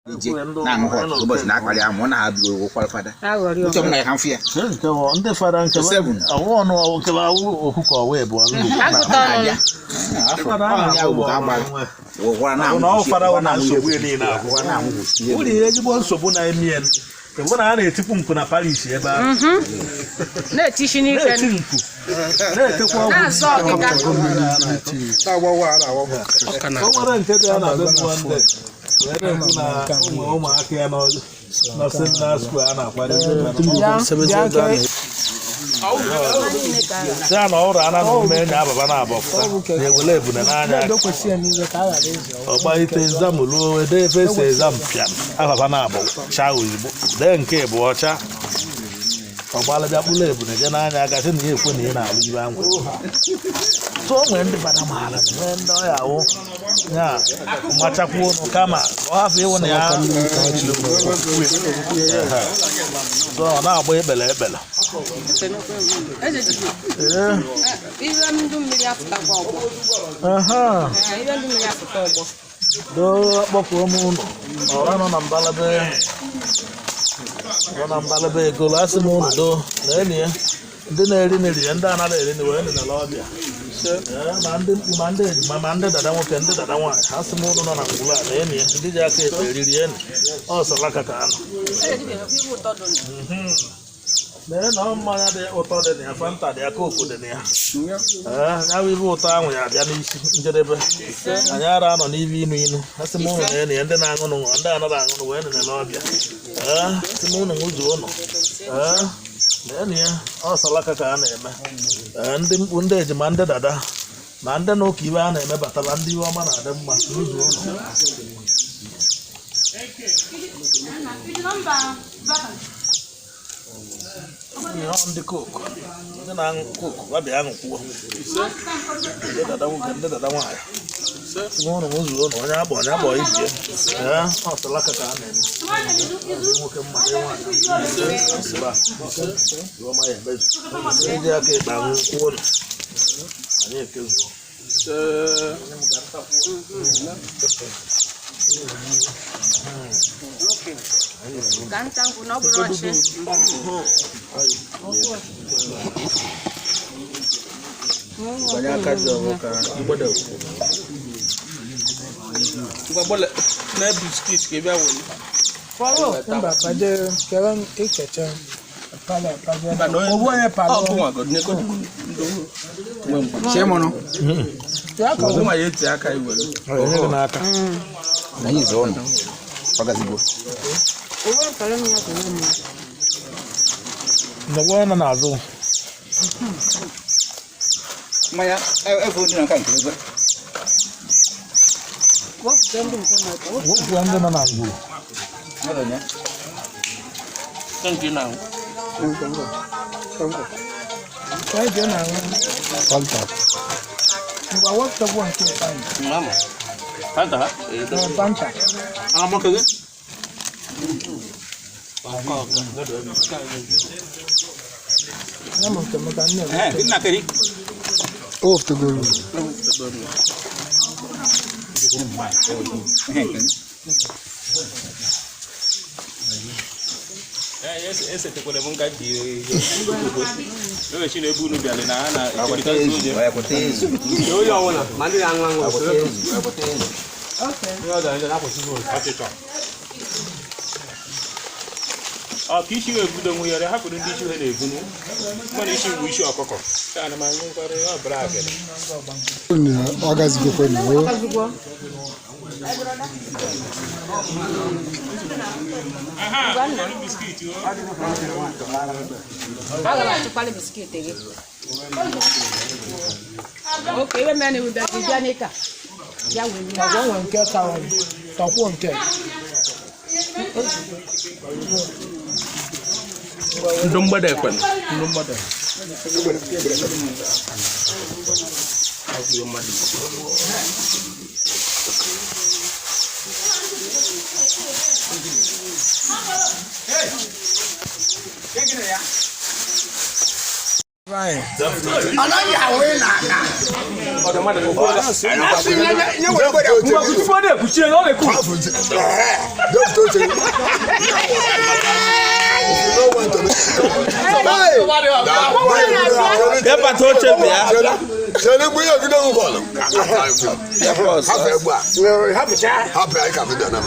Ije na-aṅụ hot ụbọchị na-akpali amụ ọ na-abịa ụkwara fada Aghọrị uche m onwe. na ya ka m fụ ya. Nke bụ ndị fada nke Seven. ọwụ ọnụ ọwụ nke awụ okwu ka ọwụ ịbụọ ndụ. Agụta ọnụ. Na-abịa afọ ọ ya ugbo ka agbara ụkwara Ọ na na-aṅụ ọ fada wụ na nsogbu ya niile agwụ. ụkwara na-aṅụ Ụlọ ihe ezigbo nsogbu na-eme ya bụ na a na-etikwu nku na parish ebe ahụ. Na-etishi n'ike. Na-eti nku, na-etekwa ọgwụ. Na-azọ ọkịka. O nwere nke dị ya na be mmụọ ndị wee na-ekwu na ụmụ ụmụaka ya nọ nọ seminar school a na-akwado sị ya na ọ ụrụ ana na ume enyi ababa na abọ pụta na-ewele ebune n'anya ọgba ite exam ruo ede ebe esi exam pịam ababa na abọ chaa ozugbo dee nke bụ ọcha ọgbalịbịa kpụrụ ebune je n'anya gasị na ya ekwe na ị na-alụ ibe ahụ so o nwere ndị bada maara nwee ndị ọya awụ ya machakwa ụnụ kama ka ọ hapụ ịwụ na ya so ọ na-agba ekpele ekpele. Eze dibịa. Ee. Ihe ndụ mmiri apụtakwa ọgbọ. Aha. Ee, ihe ndụ mmiri apụta ọgbọ. Doo, akpọkuo m ụnụ ọra nọ na mbalaba nọ na mbalaba egolo asị m ụnụ doo na enyi ya ndị na-eri nri ya ndị anaghị eri nri wee nịnala ọbịa. Ee, ma ndị mkpu ma ndị ejima ma ndị dada nwoke ndị dada nwaanyị asị m ụnụ nọ na ngwụrụ a na enyi ya ndị ji aka ekpe eriri enyi ọ salaka ka anọ. Eze dibịa, mekwa ihe ụtọ dị nụ. Lee na ọ mmanya dị ụtọ dị na ya, Fanta dị ya, Coke dị na ya. Ee, ya bụ ibe ụtọ ahụ ya abịa n'isi njedebe. Anyị ara anọ n'ibe inu inu asị m ụnụ na enyi ya ndị na-aṅụ nụ ṅụọ, ndị anaghị aṅụ nụ wee nene ọbịa. Ee, asị m ụnụ ṅụzuo ụnụ. Ee, na enyi ya ọ salaka ka a na-eme. Ee, ndị mkpu ndị ejima ndị dada ma ndị na ụka ibe a na-eme bataba ndị iwe ọma na-adị mma ṅụzuo ụnụ. Ihe ọ ndị Coke ndị na-aṅụ Coke babịa aṅụkwuo ndị dada nwoke ndị dada nwaanyị sị ụnụ ṅụzuo ụnụ onye akpọ onye akpọ ibie. Ee, ọ salaka ka a na-eme. Ndị nwoke mma ndị nwaanyị mba iwe ọma ya emezu ndị ji aka ekpe aṅụ kwuo ụnụ anyị ekezuo. Ka nta nkwụ na ọ bụrụ ọchị. Gbanye aka ji ọgụ ka mgbada. Ngwa gbọle na biskit ka ị bịa were. Mba, pade kere m ikecha pale pade. Mba, na onye- Owu onye pale. Ọ bụ nwa gọdụ n'ego ndị nwe mgbe. Chee mụnụ. Ya ka Ọ nwa ya eti aka iwere. Onye gị n'aka. Na anyị zụọ ụnụ ọ gazigbo. Owu fọrọ m ya ka onwe m. Ndọgbu onye nọ n'azụ. Mmanya efu dị na nka nke ebe. Wepụta ndị nke na-atọ. Wepụ ndị nọ na ngwuru. Mmadụ onye. Nke na-aṅụ. ka eje na aṅụ. Ngwa wepụtakwa nke Fanta. Mama. Fanta ha? Ee, Fanta. Amaka gị? Ya m nke m ka nne m. Ee, gị na keri. Ihe nke Esetekwara m nka ji ewechi na ebe unu bịara na ha akwata na-ekerịta ezu oje. akwata ezu. Onye ọbụla ma ndị na-aṅụ aṅụ Akwata ezu akwata ezu. Ọchịchọ. Ọ ka isi wee budo nwe ya hapụrụ ndị isi ha na-ebunu mmanụ isi bụ isi ọkụkọ ka ana m aṅụkarị ọ bụla agịrị. Ọ gazigokwe na o. Aga m achịkwala biskit gị. Oke, iwe mere na iwu bịa bịa n'ịka. Bịa wee nye. Ọgwọ nwe nke ka takwuo nke. Ndụ mgbada ekwe ndụ mgbada. Depụta. Bịa bata oche bịa. Chere mgbe ihe bido bọọlụ. Bịa pọs. Hapụ egbu a. Hapụ ya ka bido na m.